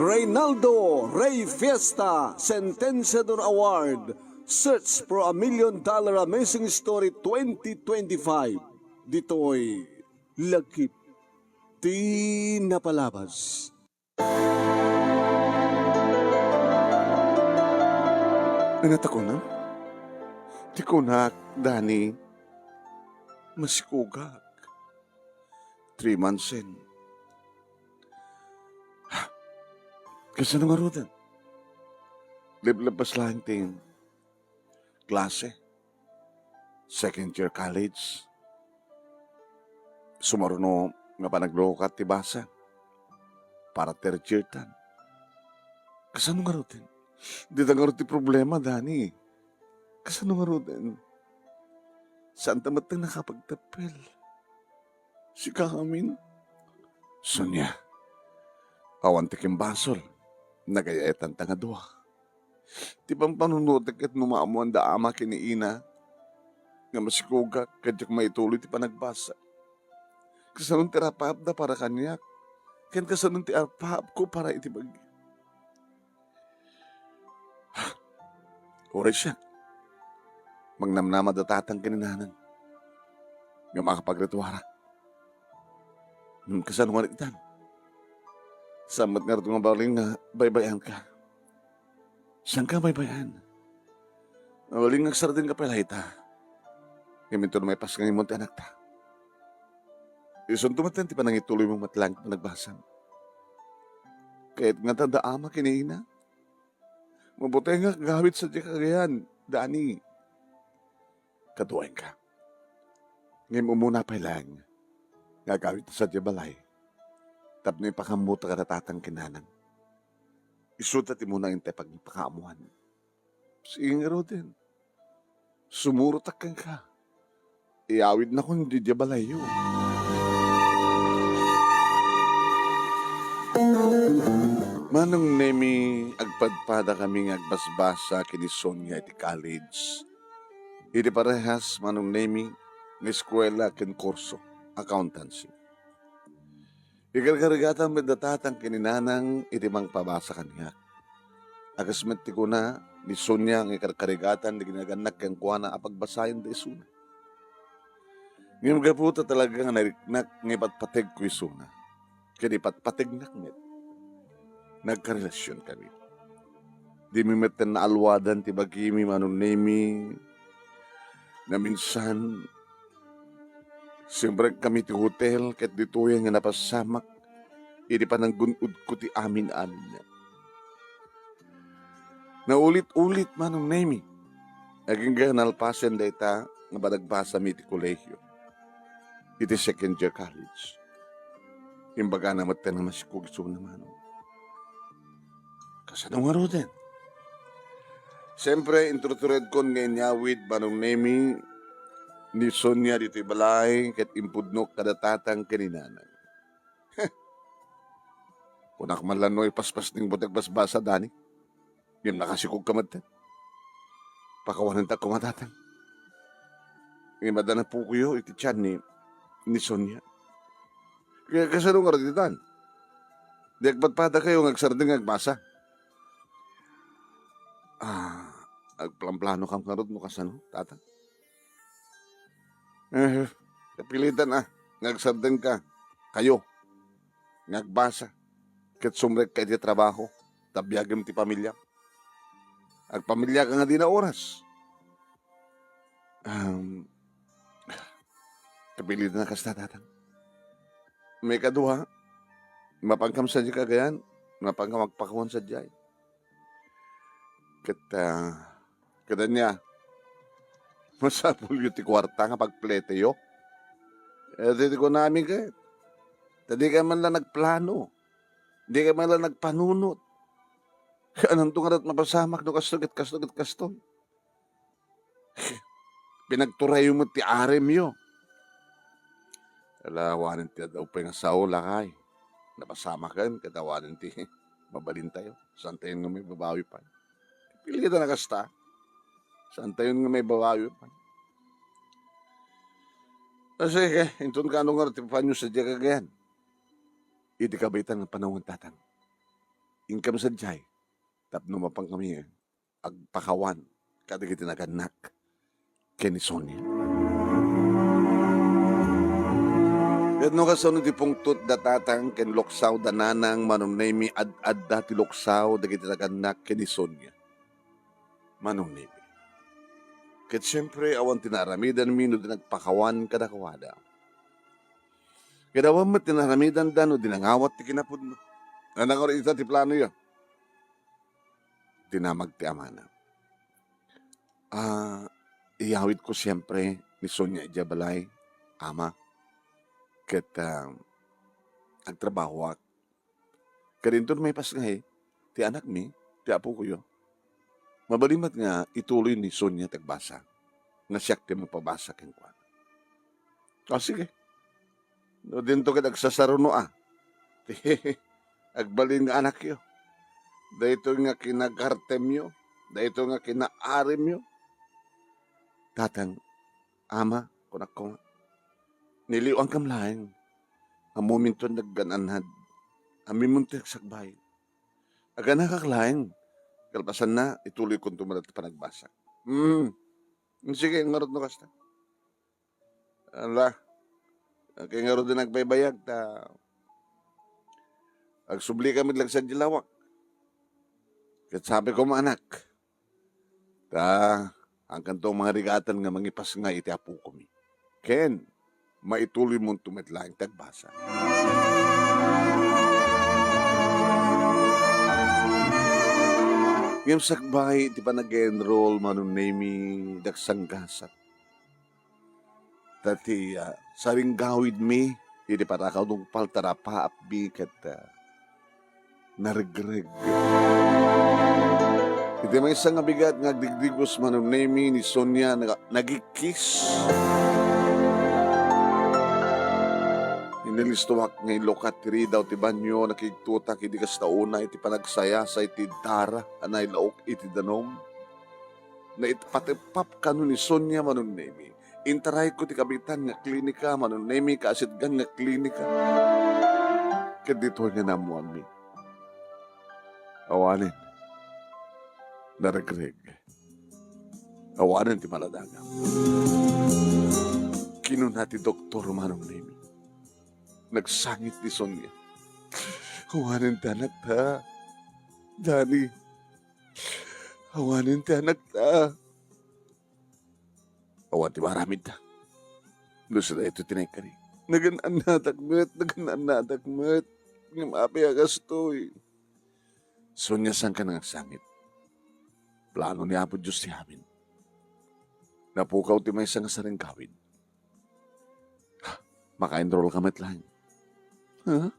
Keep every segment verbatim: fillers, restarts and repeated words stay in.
Reynaldo Rey Fiesta Sentenciador Award, Search for a Million Dollar Amazing Story twenty twenty-five. Ditoy Lagip ti Napalabas. Ano ta kunam? Ti kunak, Dani, masikugak. Three months in. Kasano ngaruden? Leblebes laeng ti klase. Second year college. Sumaruno nga panaglukat ti basa. Para third year tan. Kasano ngaruden? Dita ngarud ti problema, Dani. Kasano ngaruden? Saan ta met nakapagtappel? Sika amin? Sonia, awan ti kimbasol. Nagayayatan ta nga dua. Ti pampanunotek ket no maammoanda ama ken ni ina nga masikugak ket diak maituloy ti panagbasa. Kasano ti rapaapda para kaniak? Ken kasano ti rapaapko para iti bagi? Uray siak. Mangnamnama da tatang ken ni nanang nga makapagrituarak. Hmm, kasano nga itan? Saan met ngarud nga mabalin nga baybay-anka? Saanka baybay-an? Mabalin nga agsardengka pay la ita. Ngem inton maipas nga imon ti anakta. Isunto met ti panangituloy mo met laeng ti panagbasam. Kayat nga ta adda ama ken ni ina. Mabutengak nga agawid sadiay kagayan, Dani. Kaduaenka. Ngem umuna pay laeng nga agawidta sadiay balay tapno ipakaammotak kada tatang ken nanang. Isuda ti umuna intay pagpakaammoan. Sige ngaruden. Sumurotak kenka. Iyawidnakon diay balayyo. Manong Nemi, agpadpadakami nga agbasbasa ken ni Sonia iti college. Iti parehas, Manong Nemi, nga eskuela ken kurso, accountancy. Ikarkarigatan met da tatang ken ni nanang iti mangpabasa kaniak. A kas met ti kuna ni Sonia nga ikarkarigatan ti ginagannak kenkuana a pagbasaen da isuna. Ngem gapu ta talaga nga nariknak nga ipatpategko isuna, ken ipatpategnak met, nagkarelasionkami. Dimi met naalwadan ti bagimi, Manong Nemi, nga minsan, simrekami ti hotel ket ditoyen nga napasamak idi pananggun-odko ti amin-aminna. Naulit-ulit, Manong Nemi, agingga nalpasen dayta nga panagbasami iti kolehio, iti second year college. Imbagana met nga masikog isuna, Manong. Kasano ngaruden? Siempre, inturturedkon nga inyawid, Manong Nemi, ni Sonia ditoy balay ket impudnok kada tatang ken ni nanang. Kunak man la no ipaspas ning butek basbasa, Dani. Ngem nakasikog ka met. Pakawanenta koma, tatang. Ngem adda napukoyo iti tian ni, ni Sonia. Kaya kasano nga raditan? Di agpadpadakayo nga agsardeng nga agbasa. Ah, agplamplano kam ngarud no kasano, tata? Eh, kapilitan, ah, nga agsardeng ka, kayo, nga agbasa, ket sumrek ka iti trabaho, ta biagem ti pamilya. Agpamilya ka nga di na oras. Um, kapilitan a kasta, tatang. Maikadua, mapankam sadiay kagayan, mapankam agpakawan sadiay. Ket, ah, ket ania, masapulyo ti kuarta nga pagpleteyo. Eh, ti, ti kunami ket, ta di ka man la nagplano. Di ka man la nagpanunot. Ananto nga dat mapasamak no kasto ket kasto ket kasto? Pinagturayo met ti aremyo. Ala, awanen ti adda pay nga sao, lakay. Napasamaken, ket awanen ti mabalintayo. Santayon nga maibabawi pay. Pilita na kasta. Santayon nga maibabawi pay. Ah, sige, inton kano nga ti panyo sadiay kagayan. iti kabayatan nga panawen, Tatang. Inkam sadiay tapno mapankami agpakawan kadagiti nagannak ken ni Sonia. Ket no kasano ti pungtot da Tatang ken luksaw da Nanang, Manong Nemi, ad-adda ti luksaw dagiti nagannak ken ni Sonia, Manong Nemi. Ket siempre, awan ti naaramidanmi no di nagpakawan kadakuada. Ket awan met ti naaramidanda no di nangawat ti kinapudno. Ania ngarud ita ti planoyo? Dinamag ti amana. Ah, iyawidko siempre ni Sonia idiay balay, Ama. Ket, ah, agtrabahoak. Ket inton maipasngay ti anakmi, ti apokoyo, mabalin met nga ituloy ni Sonia ti agbasa, nga siak ti mangpabasa kenkuana. O, sige. No dinto ket agsasaruno a ti agbalin nga anakyo, daytoy nga kinagartemyo, daytoy nga kinaarimyo. Tatang, Ama, kunakko nga, niliwangkam laeng. Ammominto ti naggan-annad. Ammominto ti agsakbay. Aganakak laeng. Kalpasanna, ituloykonto met ti panagbasa. Hmm. Sige, ngarud no kasta. Ala, kay ngarud ti nagbaybayag ta agsublikami laeng sadiay lawak. Ket sapay koma, anak, ta, haankanto mangrigatan nga mangipasngay iti apokomi. Ken, maituloymonto met laeng ti agbasa. Ngem sakbay iti panag-enroll, Manong Nemi, dagsanggasat. Ta ti, ah, saringgawidmi iti panakatungpal ta napaapmi ket, ah, naregreg. Iti maysa nga bigat nga agdigdigos, Manong Nemi, ni Sonia, naga-, nagikis. Inilistoak nga inlukat ti ridaw ti banio, nakigtutak idi kasta unay ti panagsayasay ti dara a nailaok iti danum. Naitpatepap kano ni Sonia, Manong Nemi. Intarayko ti kabitan nga klinika, Manong Nemi, kaasitgan nga klinika. Ket ditoy nga naammoanmi, awanen naregreg. Awanen ti maladangam. Kinuna ti doktor, Manong Nemi. Nagsangit ni Sonia. Awanen ti anakta, Dani. Awanen ti anakta. Awan ti maaramidda. No saan daytoy ti naikkari. Nagan-annadak met, nagan-annadak met. Ngem apay a kastoy? Sonia, saanka nga agsangit. Plano ni Apo Dios ti amin. Napukaw ti maysa nga saringgawid. Maka-enroll ka met laeng. Ha?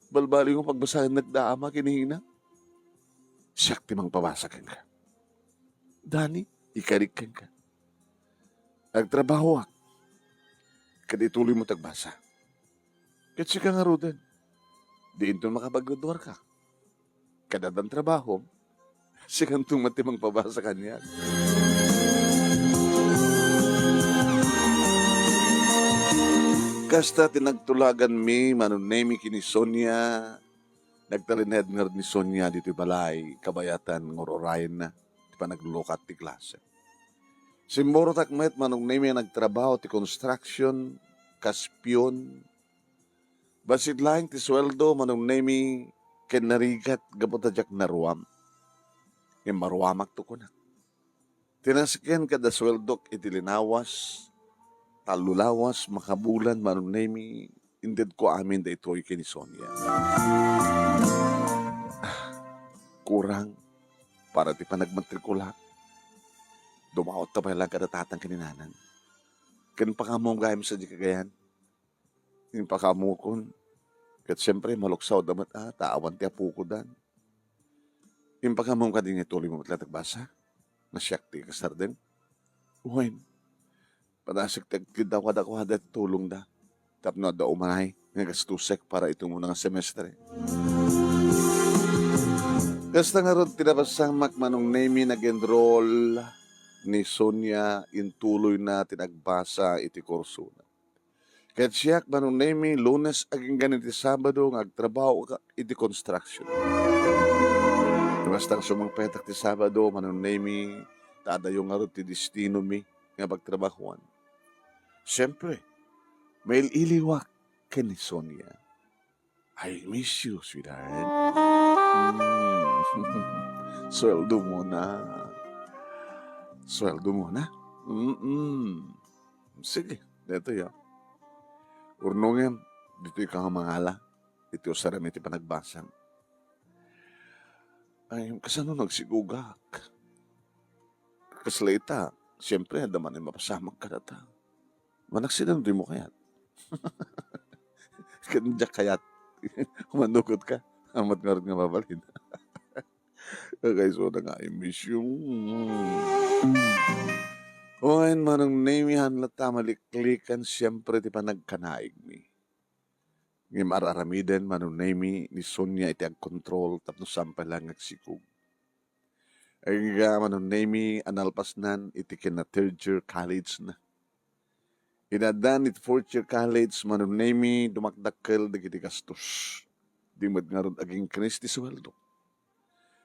Balbaliw nga pagbasaennak da, Ama, kinihina. Siak ti mangpabasa kenka. Dani, ikarik kenka. Agtrabahoak. Ket ituloymo ti agbasa. Ket sika ngaruden, di inton makapaggraduarka. Ket addan trabahom, sikanto met ti mangpabasa kaniak. Kasta ti nagtulaganmi, Manong Nemi, ken ni Sonia. Nagtalinaed ngarud ni Sonia ditoy balay, kabayatan nga ur-urayenna ti panaglukat ti klase. Simmurotak met, Manong Nemi, a nagtrabaho ti construction, kas pion. Bassit laeng ti sueldo, Manong Nemi, ken narigat gapu ta diak naruam. Ngem maruamakto, kunak. Ti nasken kada sueldok iti linawas, tallo lawas, makabulan, Manong Nemi, intedko amin daytoy ken ni Sonia. Ah, kurang para ti panagmatrikula. Dumaotta pay laeng kada tatang ken ni nanang. Ken pakaammoam gayam sadiay kagayan. Impakaammoakon. Ket siempre, maluksawda met a, ta awan ti apokodan. Impakaammoam kadi nga ituloymo met laeng ti agbasa? Nga siak ti kasardeng? Wen, padasek ti agkiddaw kadakuada ti tulongda tapno adda umanay nga gastusek para iti umuna nga semestre. Kasta ngarud ti napasamak, Manong Nemi, nag-enroll ni Sonia, intuloyna ti nagbasa iti kursona. Ket siak, Manong Nemy, Lunes agingga iti Sabado nga agtrabaho ka iti construction. Basta sumangpetak ti Sabado, Manong Nemy, ta adayo ngarud ti destinomi nga pagtrabahoan. Siyempre, mail-iliwak ken ni Sonia. "I miss you, sweetheart." Mm. Sweldo muna. Sweldo muna? Mm-mm. Sige, daytoy, ah. Urnongem, ditoy ka nga mangala. Iti usarem iti panagbasam. Ay, kasano nagsigugak? Kasla ita, siyempre, adda manen mapasamak kadata. Manaksidan dimo kayat. Ken diak kayat. Umanugot ka. Amat ngarud nga mabalin. Kayso na nga emisyon. Wen, Manong Nemy, haan latta maliklikan, siyempre, ti panagkanaigmi. Ngem ar-aramiden, Manong Nemy, ni Sonia iti agkontrol tapno saan pay laeng nga agsikog. Agingga, Manong Nemy, a nalpasnan iti kinna-third year college na. Inaddaan iti fourth year college, Manong Nemy, dumakdakkel dagiti gastos. Di met ngarud aginkris ti sueldo.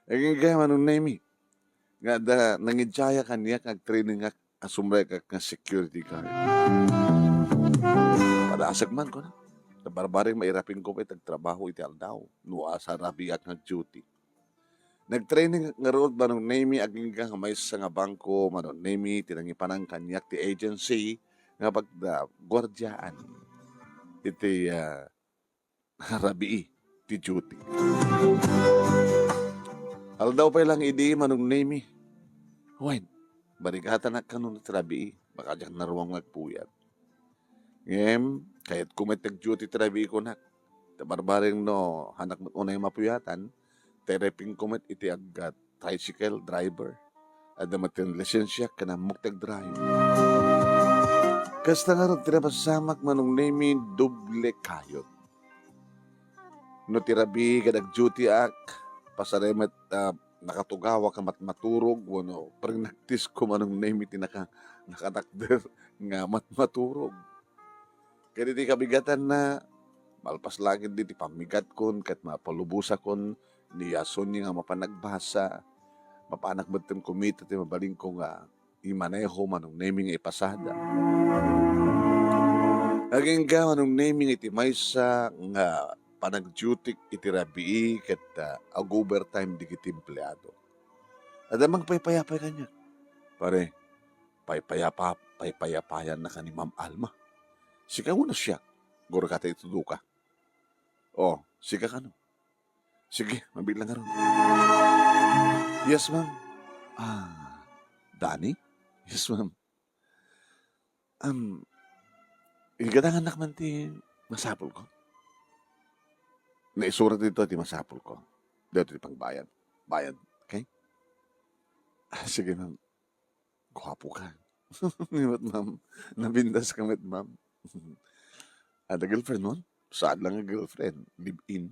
Agingga, Manong Nemy, nga adda nangidiaya kaniak nga agtrainingak a sumrekak nga security guard. Padasek man, kuna. Ta barbareng mairapingko pay ti agtrabaho iti aldaw no asarabiak nga agduty. Nagtraining ngarud, Manong Nemy, agingga nga maysa nga bangko, Manong Nemy, ti nangipanan kaniak ti agency nga pagda-, guardiaan iti, ah, rabii ti duty. Aldaw pay lang idi, Manong Nemy. Wen, barigatanak kano ti rabii, baka diak naruam nga agpuyat. Ngem, kayatko met ti agduty ti rabii kunak. Ta barbareng no, haanak met unay mapuyatan, ta irapingko met iti agga-tricycle driver. Adda met ti lisensia ken ammok ti agdrive. Kasta ngarud ti napasamak, Manong Nemy, doble kayod. No ti rabii ket agduty ak, pasarem met, ah, nakatugawak a matmaturog, wenno prinactice ko, Manong Nemy, ti naka-, nakatakder nga matmaturog. Ket iti kabigatanna, malpas la ketdi ti pammigatkon ket mapalubosakon ni Sonia nga mapan agbasa, mapanak metten kumita ti mabalinko nga imaneho, Manong Nemy, nga ipasada. Agingga, Manong Nemy, iti maysa nga panagdutik iti rabii ket, ah, ag-overtime dagiti empleado. Adda mangpaypayapay kaniak. Pare, paypayapa-, paypayapayannaka ni Ma'am Alma. Sika wenno siak? Gurgata ituduka. Oh, sika kano? Sige, mabiit lang ngarud. Yes, ma'am. Ah, Danny? Yes, ma'am. Um, igadangannak man ti masapulko. Naisurat dito ti masapulko. Dito ti pangbayad. Bayad, okay? Ah, sige, ma'am. Guapo ka. Ni met, ma'am. Nabindas ka met, ma'am. Ada girlfriend mo? Saan lang nga girlfriend? Live-in?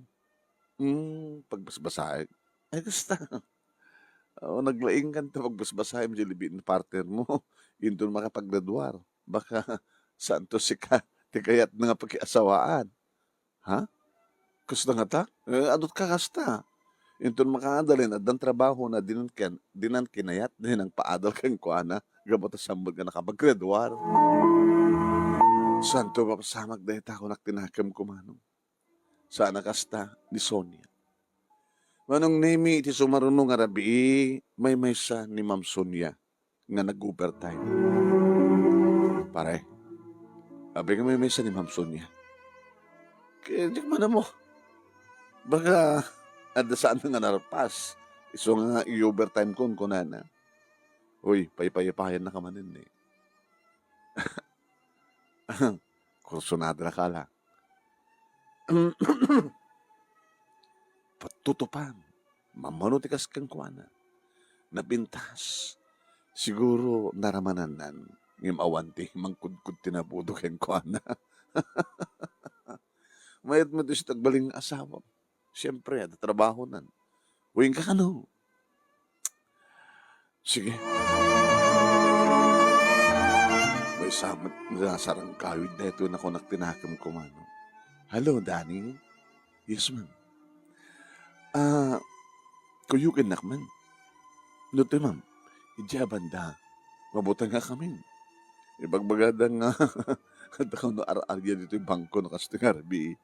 Hmm, pagbasbasaek. Ay, kasta. Oo, naglaing kan ta pagbasbasaem di live-in partner mo. Inton makapaggraduar. Baka saan to sika ti kayat na nga pakiasawaan. Ha? Kasta nga ta? Eh, adut ka kasta. Inton makaadalen, addan trabaho na dinan ken-, dinan kinayat, dinan paadal kenkuana, gapu ta saan met nga nakapaggraduar. Santo, mapasamak dayta, kunak ti nakemko, Manong. Saan a kasta ni Sonia. Manong Nemy, iti sumaruno nga rabii, maymaysa ni Ma'am Sonia nga nag-overtime. Pare, abi nga maymaysa ni Ma'am Sonia. Kaya di man mo. Baka adda saan nga narpas. Isu nga i-overtime kon, kunana. Uy, paypayapayan na ka manen, eh. Kursunada na ka la. Patutupan. Mamano ti kas kenkuana. Napintas. Siguro naramanannan. Ngem awan ti mangkudkod ti nabudo kenkuana. Mayat met isu ti agbalin nga asawa. Siyempre, adda trabahonan. Uy, inka kano? Sige. May Sa met nga sarangkawid daytoy nakunak ti nakemko, Manong. Hello, Danny? Yes, ma'am. Ah, kuyogennak man. No, toy, ma'am, idiay a banda, mabutengngakami. Ibagbagada nga, adda kano ar-aria ditoy bangko no kastoy nga rabii.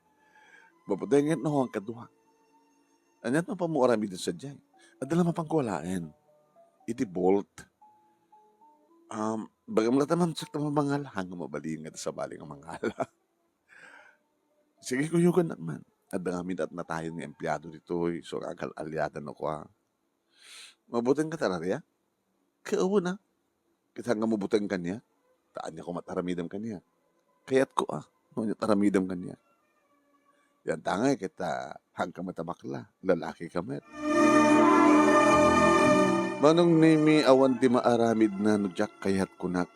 Mabutengngak no, awan kadua. Ania ti mapanmo aramiden sadiay? Adda la mapanko alaen. Iti vault. Um, bagam la ta, ma'am, siak ti mangala, haan nga mabalin nga adda sabali nga mangala. Sige, kuyogennak man. Adda ngamin a natayen nga empleado ditoy, isu nga agal-aliadan no kua. Mabuteng ka, Tararia? Kauna. Kita nga mabuteng kaniak. Ta ania koma ti aramidem kaniak? Kayatko a, no ania ti aramidem kaniak. Yan ta ngay ket, ah, haan ka met a bakla, lalaki ka met. Manong Nemi, awan ti maaramidna no diak kayat kunak.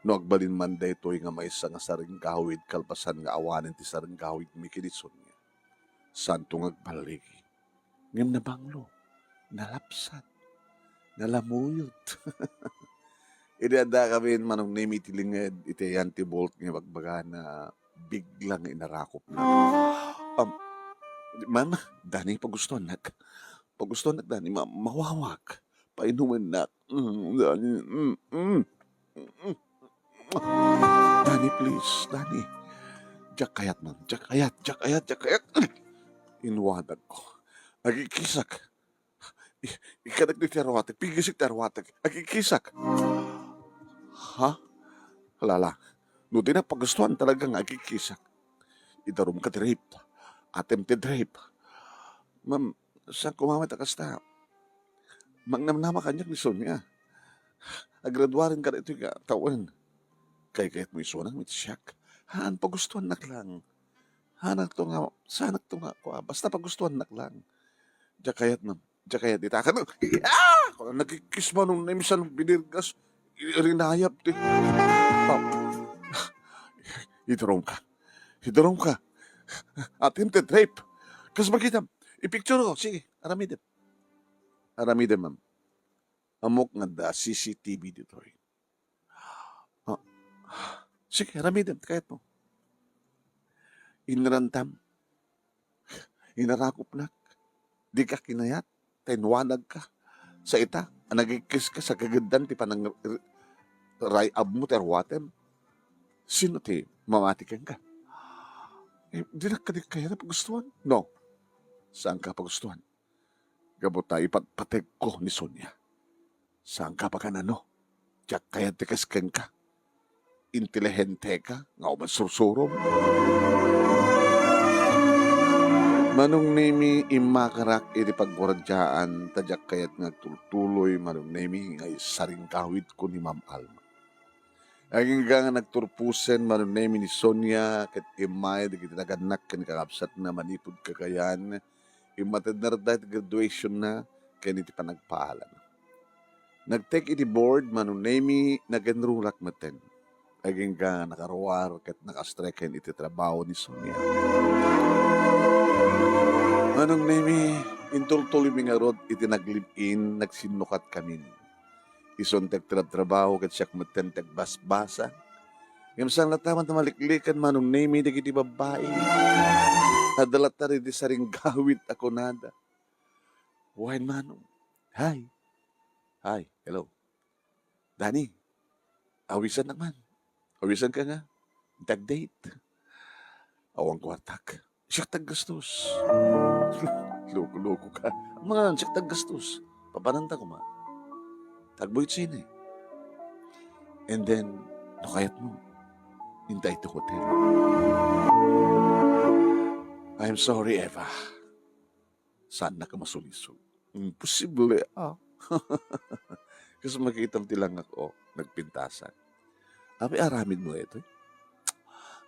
No agbalin man daytoy nga maysa nga sarenggawid kalpasan nga awanen ti sarenggawidmi ken ni Sonia. Saanto nga agballigi. Ngem nabanglo, nalapsat, nalamuyot. Idi addakamin, Manong Nemi, iti linged, iti ayan ti vault nga ibagbagana, bigla nga inarakopna. Um, ma'am, Danny, pagustuannak. Pagustuannak, Danny, ma-, mawawak. Painumennak. Mm, Danny, mm, mm. Mm. Danny, please, Danny. Diak kayat, ma'am. Diak kayat, diak kayat, diak kayat. Inwanagko. Agikkisak. I-, ikkanak ti arwatek, pigisek ti arwatek, agikkisak. Ha? Lala, no dinak pagustuan talaga nga agikkisak, idarumka ti rape. Attempted rape. Ma'am, saan ko mamati a kasta? Mangnamnama kaniak ni Sonia. Agraduaren ka ditoy nga tawen. Kaykayatmo isunak met siak? Haan, pagustuannak lang. Haanakto nga, saanakto nga, kua, basta pagustuannak lang. Diak kayat, ma'am. Diak kayat dita. Kan, ah! Kuna, nagkikkis Manong Nemi, san binirgas, i-, rinayap ti. Oh. Idarum ka. Idarum ka. Attempted rape. Kas makita, i-picture ko. Sige, aramidem. Aramidem, ma'am. Ammok nga adda C C T V ditoy. Ah, sige, aramidem, kayatmo. Inrantam. Inarakopnak. Dika kinayat. Ta inwanagka. Sa ita, a nagikkiska sa kageddan ti panang-, ray-abmo ti arwatem. Sino ti mamati kenka? Eh, dinak kadi kayat a pagustuan? No. Saanka pagustuan? Gapu ta ipatpategko ni Sonia. Saanka pagan-ano? Diak kayat ti kas kenka. Intelihenteka nga umansursurom. Manong Nemi, immakarak iti pagguardiaan ta diak kayat nga agtultuloy, Manong Nemi, nga isaringgawidko ni Ma'am Alma. Agingga nga nagturposen, Manong Nemi, ni Sonia ket immay dagiti nagannak ken kakabsatna manipud kakayan, immatedna iti graduationna ken iti panagpaalana. Nagtek iti board, Manong Nemi, nag-enrollak metten. Agingga nakaruar ket nakastreken iti trabaho ni Sonia. Manong Nemi, intultuloymi ngarud iti nag-live-in, nagsinnukatkamin. Isuntek ti trabtrabaho ket siak metten ti agbasbasa. Ngem saan latta met a maliklikan, Manong Nemi, dagiti babbai. Adda latta idi saringgawid a kunada. Wen, Manong. Hi. Hi. Hello. Danny. Awisannak man. Awisanka nga. Tag-date. Awan kuartak. Siak ti aggastos. Loko-loko ka. Man, siak ti aggastos. Papananta koma. Tagboy ti sine. And then, no kayatmo, inta iti hotel. I'm sorry, Eva. Saannak a masulisog. Imposible, ah. Kas makitam ti langak, oh, nagpintasan. Apay aramidmo daytoy?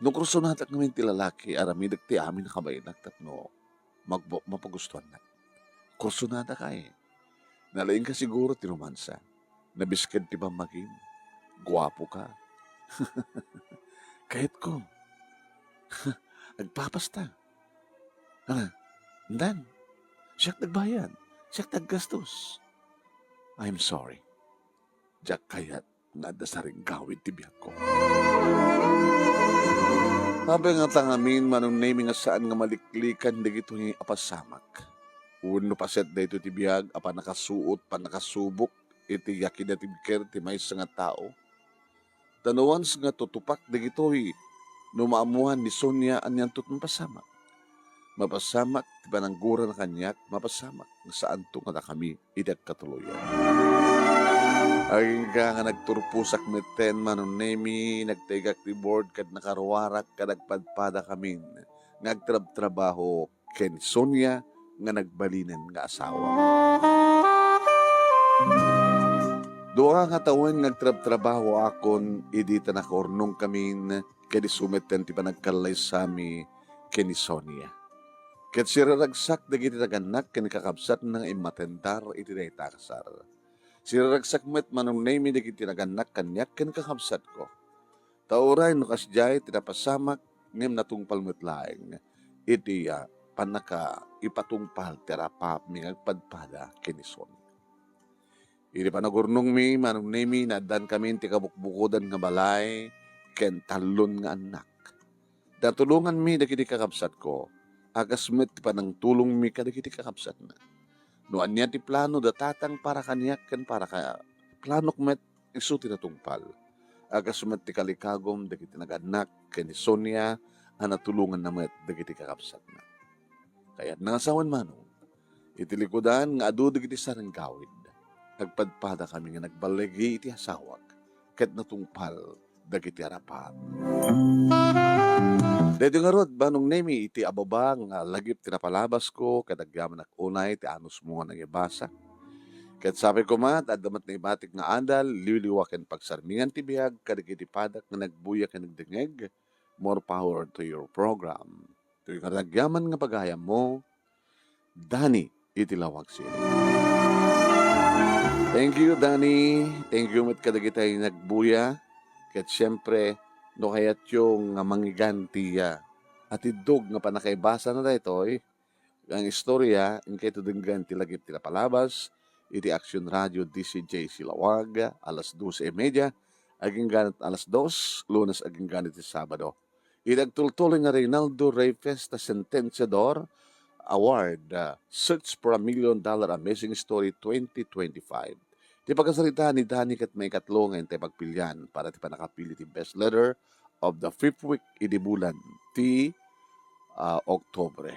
No kursonadak ngamin ti lalaki, aramidek ti amin a kabaelak tapno magbo-, mapagustuannak. Kursonadak ay. Nalaingka siguro ti romansa. Nabisked ti pammagim. Guapo ka. Kayatko. Agpapasta. Hala, intan. Siak ti agbayad. Siak ti aggastos. I'm sorry. Diak kayat nga adda saringgawid ti biagko. Apay ngata ngamin, Manong Nemi, nga saan nga maliklikan dagitoy a pasamak? Wenno paset daytoy ti biag a pannakasuot, pannakasubok iti yakinatibker ti maysa nga tao? Ta no once nga tutupak dagitoy, no maammoan ni Sonia anianto ti mapasamak. Mapasamak ti pananggurana kaniak, mapasamak nga saanto nga dakami iti agkatuloyan. Agingga nga nagturposak metten, Manong Nemi, nagtaygak ti board ket nakaruarak ket agpadpadakamin nga agtrabtrabaho ken Sonia nga nagbalinen nga asawa. Dua nga tawen nga agtrabtrabahoakon idi ta nakaurnongkamin ket isu metten ti panagkallaysami ken ni Sonia. Ket siraragsak dagiti nagannak ken kakabsatna nga immatendar iti dayta a kasar. Siraragsak met, Manong Nemi, dagiti nagannak kaniak ken kakabsatko. Ta uray no kasdiay ti napasamak, ngem natungpal met laeng iti, ah, pannakaipatungpal ti arapapmi nga agpadpada ken ni Sonia. Idi panagurnongmi, Manong Nemi, naaddankamin ti kabukbukodan nga balay ken tallon nga annak. Natulonganmi dagiti kakabsatko, a kas met ti panangtulongmi kadagiti kakabsatna. No ania ti plano da tatang para kaniak ken para ka-, planok met, isu ti natungpal. A kas met ti kalikagum dagiti nagannak ken ni Sonia a natulonganna met dagiti kakabsatna. Kayatna nga sawen, Manong, iti likudan nga adu dagiti sarenggawid, agpadpadakami nga nagballigi iti asawak ket natungpal dagiti arapap. Daytoy ngarud, Manong Nemi, iti ababa nga lagip ti napalabasko ket agyamanak unay ti anusmo nga nangibasa. Ket sapay koma, adda met naibatik nga adal, liwliwa ken pagsarmingan ti biag kadagiti padak nga nagbuya ken nagdengngeg. More power to your program. Toy nga agyaman nga pagayammo, Dani iti Laoag City. Thank you, Dani. Thank you met kadagiti nagbuya. Ket siempre, no kayatyo nga mangigan ti, ah, atiddog nga pannakaibasana daytoy, nga istorya, inkayto denggen ti lagip ti napalabas iti Action Radio D C J C Laoag, alas doce y media, agingga alas dos, Lunes agingga iti Sabado. Iti agtultuloy nga Reynaldo Rey Fiesta Sentenciador Award, ah, Search for a Million Dollar Amazing Story twenty twenty-five. Ti pagkasarita ni Dani ket maikatlo nga intay pagpilian para ti pannakapili ti Best Letter of the fifth week idi bulan ti, ah, Oktubre.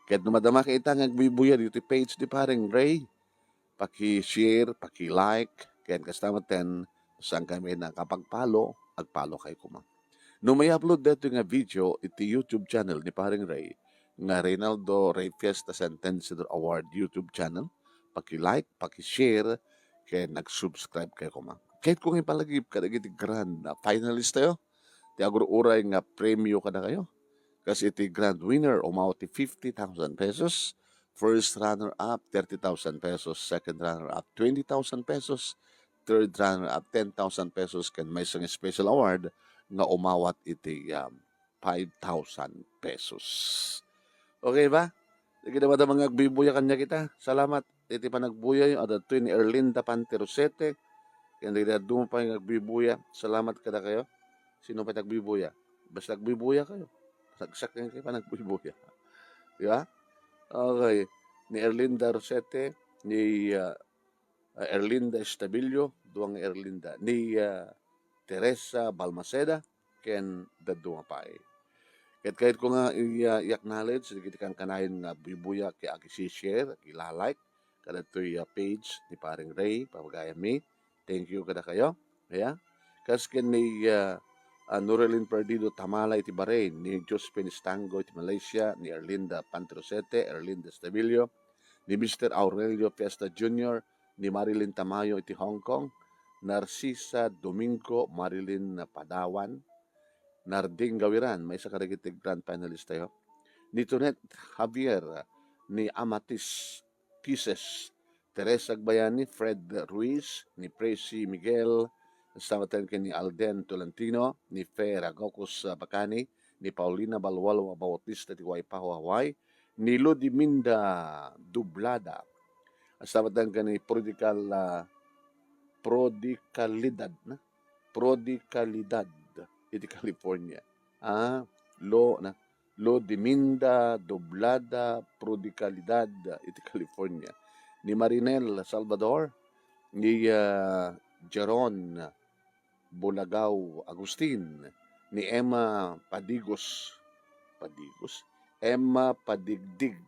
Ket no madamaka ita nga agbuybuya ditoy page ni Pareng Ray, paki-share, paki-like, ken kasta metten, saan kami nakapag-follow, ag-follow kayo koma. No may upload daytoy nga video iti YouTube channel ni Pareng Ray, nga Reynaldo Ray Fiesta Sentenciador Award YouTube channel, paki-like, paki-share, ken nag-subscribe kayo koma. Ket kung ipalagip kadagiti grand, ah, finalist tayo, ti agur-uray nga premio kadakayo. Kas iti grand winner, umaw ti fifty thousand pesos, first runner-up, thirty thousand pesos, second runner-up, twenty thousand pesos, third runner-up, ten thousand pesos, ken maysa nga special award nga umawat iti, um, five thousand pesos. Okay ba? Dagiti madama nga agbuybuya kaniak ita. Salamat iti panagbuyayo. Adda ditoy ni Erlinda Panterosete. Ken dagiti dadduma pay nga agbuybuya. Salamat kadakayo. Sino pay ti agbuybuya? Basta agbuybuya kayo. Ragsak nga kayo panagbuybuya. Di ba? Okay. Ni Erlinda Rosete, ni, ah, ah, Erlinda Estabillo, duwa nga Erlinda. Ni, ah, Teresa Balmaceda, ken dadduma pay. Ket kayatko nga i-, ah, i-acknowledge dagiti kankanayon nga agbuybuya ket ag-share, ag-like kadagitoy, ah, page ni Pareng Ray, pagayammi. Thank you kadakayo. Aya. Kas ken ni, ah, ah, Norelin Perdido Tamala iti Bahrain, ni Josephine Estango iti Malaysia, ni Erlinda Pantrosete, Erlinda Estabillo, ni Mister Aurelio Fiesta Junior, ni Marilyn Tamayo iti Hong Kong, Narcisa Domingo, Marilyn Padawan, Narding Gawiran, maysa kadagiti grand finalist tayo, ni Tonet Javier, ni Amatis Pieces, Teresa Agbayani, Fred Ruiz, ni Presi Miguel, kasta met ken ni Alden Tolentino, ni Fe Ragocos Bacani, ni Paulina Balwalwa Bautista ti Waipahu, Hawaii, ni Ludiminda Dublada, kasta met ken ni Prodigal, ah, Prodigalidad, na? Prodigalidad iti California. Ah, lo, na? Lo Diminda Doblada Prodigalidad iti California. Ni Marinel Salvador, ni, ah, Jeron Bulagaw Agustin, ni Emma Padigos, Padigos? Emma Padigdig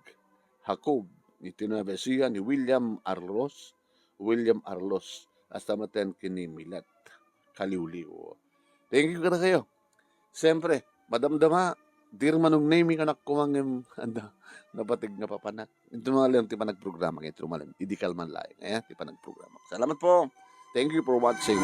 Jacob, iti Nueva Ecija, ni William Arlos, William Arlos, hasta maten ken ni Milet Kaliwliw. Thank you kadakayo. Siyempre, madamdama, dear Manong Nemy, kanak kumangem, anda, nabatig nga papanak. Ito nga lang ti panagprograma, ito nga lang, idikal man laeng, eh, ti panagprograma. Salamat po. Thank you for watching.